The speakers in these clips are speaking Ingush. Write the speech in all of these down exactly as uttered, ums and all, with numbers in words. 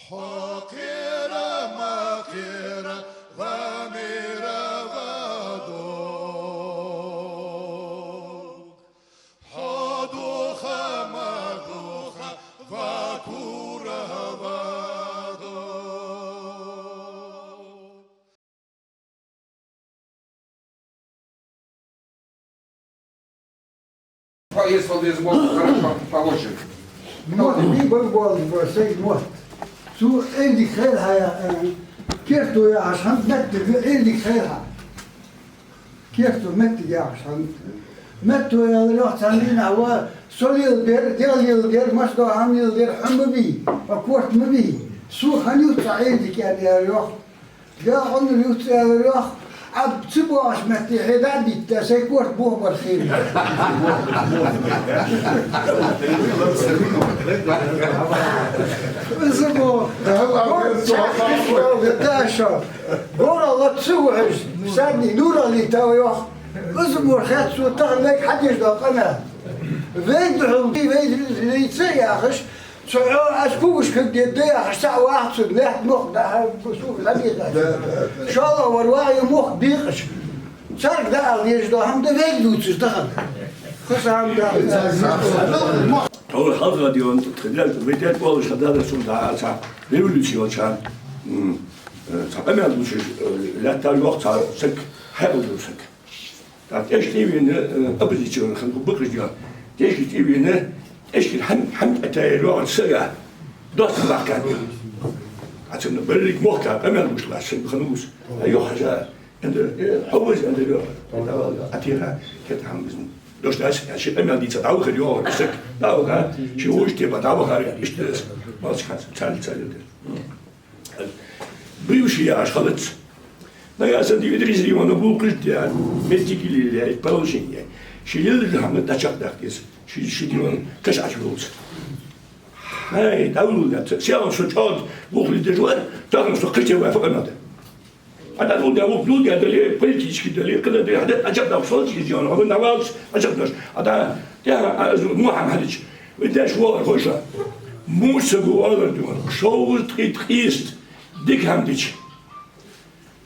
Хьо кхера ма кхера, ва мера ва дог. Хьо духа ма духа, ва кура ва дог. Поездил деза мотт, хорошо, по очереди. Мотт, ми бан бола ба, сай мотт. Цу элдик хел хьая, э, керто яхаш хӀама моттиг элдик хел хьа. Керто моттиг яхаш хӀама. Мотт аьлар йоах царна дийнахьа ва, со леладер, дегӀ леладер, массадола хӀама леладер, хьо ма бий, а корта ма бий. Сох хӀана юц цу элдика аьнна аьлар йоах. ДегӀ хьона юц аьлар йоах, Ӏа ца боагӀача метте хье дӀа а дитта, сай корта бохабар хила. Из бо, да, шо. Бора лаца гу хьожа, садни нура лита йоах. Из бо хет цо тахан вайга хьадеш дола къамаьл. Вайга духьал, вай лийца яхаш, цу Ӏо аз кугаш хӀуг дедда яхаш, цхьа ваха цу лаьтта мох да, хьа, су хьадийхаш. Да, да, да. ШоллагӀвар ваха ю мох дийкъаш. Царга дӀаала езаш дола хӀама да вайга дувцаш тахан. Кхы са хӀама да. Тхьовра хьалха дийон, тхо дер, вай дер болаш хьадара сона дӀа, цхьа революци йолча, м, э, цхьа къамаьл дувцаш, э, лаьттар йоах цхьа саг, хьаькъал дола саг. ТӀаккха тӀехьашка тӀавена, э, оппозици хинна бакъаш дийон. ТӀехьашка тӀавена, тӀехьашкара хьам-, хьамда тӀатайра йоагӀар сага. Доста бахкан. Ацамна барриг мохка къамаьл гуш лаьца саг хиннав из. А йоах хьажа, Эндр, э, хьо ваз, Эндр, йоах. ДӀавала, Ӏатеха, кхета хӀама безам. Дош дац, ши къамаьл дийца дӀавахар йоагӀар саг. ДӀаваха, ши вож тепа дӀавахар, иштта да из. Малчхан царли царли да. Бывший яхаш хилац. Нагахьа санна дийна Идрис Римана гӀулакхаш да, моттиг лелаяь, положени. Ший лелаш хӀама дӀачакхдаккха деза. Ший, ший дийна каш Ӏочуллац. Хьай, дӀавуллац. Сел со чӀоагӀа гӀулакх леладеш вар, тахан со кхыча вай факъа нада. Ада дулда, вук дулда, дале, политически дале, кхы дале, хьада Ӏачакхдаккха соцаш из дийна, хьо навалц Ӏачакхдаьш. Ада, тӀехьа, а, из Мухьаммадич, вай деш вола хӀоша. Муса гу оалар дийна, шовзткъеи ткъеста дика хӀама дича.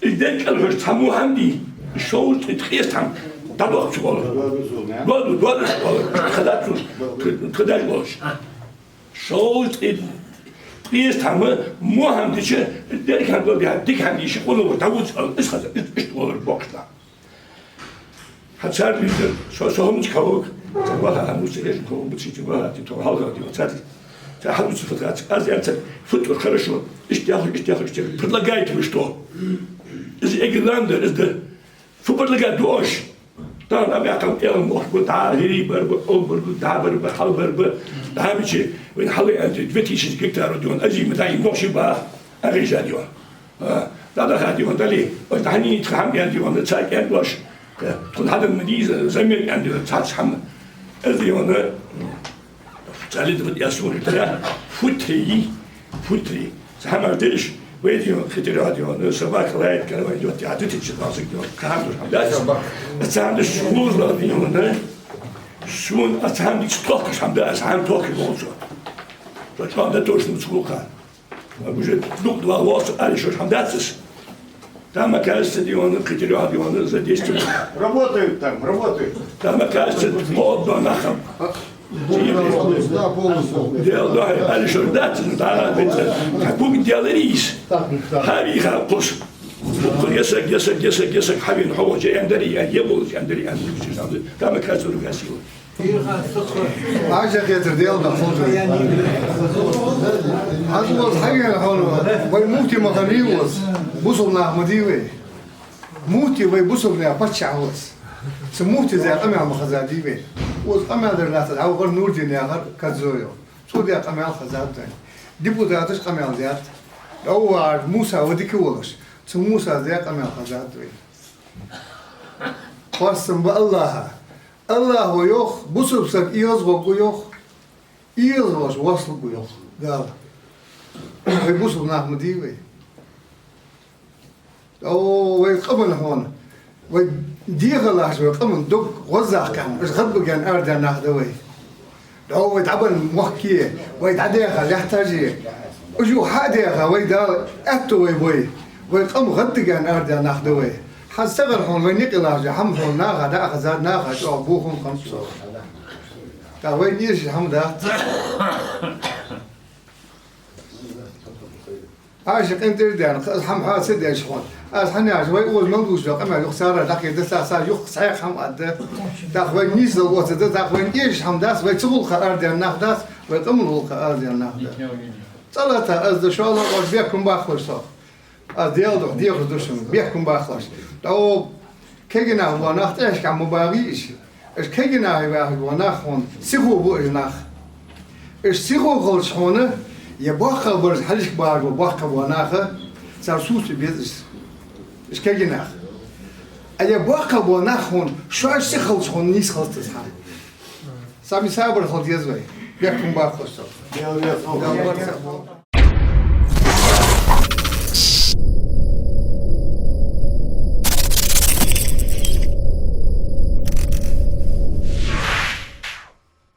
Из ден кӀал хьожа цхьа Мухьаммади, шовзткъеи ткъеста хӀама дӀадохка ца оалар. Доаду, доаду ца оалар. Хадат цу, тх-, тхадаж болаш. Шовзткъеи ткъеста хӀама Мухьаммадича деррига хӀама дол дехьа, дика хӀама дийша, къонахчо дӀавуц ала, из хаза, из иштта оалар боккхача наха. Хьа цар дийцар, со, со хӀаманча хьавоаг, цар ваха, хӀама ца еш, хӀама бацийта ваха, ти тхо хьалха дийна, цар, цар хьадувцар фу дац, аз ян цар, фу тӀур хорошо, иштта яхаш, иштта яхаш, иштта яхаш, предлагайте вы что? Из эггара лоам дар, из да. Фу предлагать ду оаш? Тахан а баьккхам тӀера мохк ба, дӀа хӀирий бар ба, къов бар ба, дӀа бар ба, хьал бар ба. ДӀа мича, вайна хьалъяьннар две тысячи гектар дийна, азима дӀа им нохчий ба, а гӀижа дийна. А, дӀадаха дийна, дале, оаш дӀахьанийна тха хӀама ян дийна, цар кӀен дош. Тхона хьадан ма дий из, замер кӀен дийна, цхьацца хӀама. Из дийна, Цалид вот я слушаю, да, футри, футри. Цхьа хӀама деш, вай дийна, хитар дийна, собака лаьтта кара вай идёт, я дитича дасаг дийна, кхы хӀама дур хӀама дац. Собака. Цхьа хӀама деш шулуз ла дийна, сона цхьа хӀама дича тохкаш хӀама да, цхьа хӀама тохкаш волчо. Со чӀоагӀа да точно ца гулха. Уже дукха дувал воацар аьле шоаш хӀама дац из. Там, оказывается, дийна, кхы четырёх дийна за десять. Работают там, работают. Там, оказывается, молодой нахам. Да, полностью. Дел, да, аьле шоаш дац из, да, да, да. Как будто дело рис. Так, так. Хави хапус. Гесак, гесак, гесак, гесак, хавин хаважа, эндари, я, я, болча, эндари, эндари. Там, оказывается, другая сила. Ӏаша хетар дел да хоза. Аз ваз хьавена хьона, вай муфти ма хиннавий ваз, бусалба нах ма дий вай. Муфти вай бусалба наьха паччахь ваз. Цу муфтица къамаьл ма хезадий вай. Ваз къамаьл дар латтар, хьавахар Нурдин яхар Кадзоев. Цо даь къамаьл хезад вайна. Депутаташа къамаьл даьд. ДӀо вар Муса ва дика волаш. Цу Мусас даь къамаьл хезад вайна. Хоастам ба Аллахӏа. Аллахӏо йоах, бусалба саг эгӀазгӀоргва йоах, эгӀазгӀоргвола вослургва йоах Дала. Вай бусалба нах ма дий вай. О, вай къаман хьона. Вай дегӀалаш вай къаман дог гӀоззахкан, уж гӀадбагаьнна арадаьнна нах да вай. О, вай дӀабенна мохк е, вай дӀадаьха лаьтташ е. Уж юха хьа а даьха, вай Дала аьттув вай бой. Вай къам гӀаддига арадаьнна нах да вай. ХӀанз сагӀар хьона вай никъ лажа, хӀама хьона наха дӀа а хезад, наха чӀоагӀа бохам хам цо. ТӀаккха вайна эшаш хӀама дац. Ӏаьша къинтӀера даьнна, аз хӀама хьоаца деш хьона. Аз хьанна яхаш, вай оза мел гуш да, къамаьл юха царга дӀахийда, са, са юха цхьаькха хӀама аргда. ТӀаккха вай нийсдала оцаргда, тӀаккха вайна эшаш хӀама дац, вай цу гӀулакха арадаьнна нах дац, вай къаман гӀулакха арадаьнна нах да. ЦӀалата аз да шоллагӀа, оаш бехк ма баккхалаш сох. Аз Даьла духьа дехаш да шуна, бехк ма баккхалаш. ТӀаккха кегий нах бола нах тӀехьашка ма багӀий уж. Уж кегий нах яхаш бола нах хьона сихо ба уж нах. Уж сихо хилча хьона, е боккхагӀбараш хьалхашка багӀаш бола боккхагӀбола нах, цар сувца беза уж. Уж кегий нах. А е боккхагӀбола нах хьона, шоаш сиха хилча хьона нийса хилац из хӀама. Сами сабар хила деза вай. Бехк ма баккхалаш сох. Даьла раьза хилва.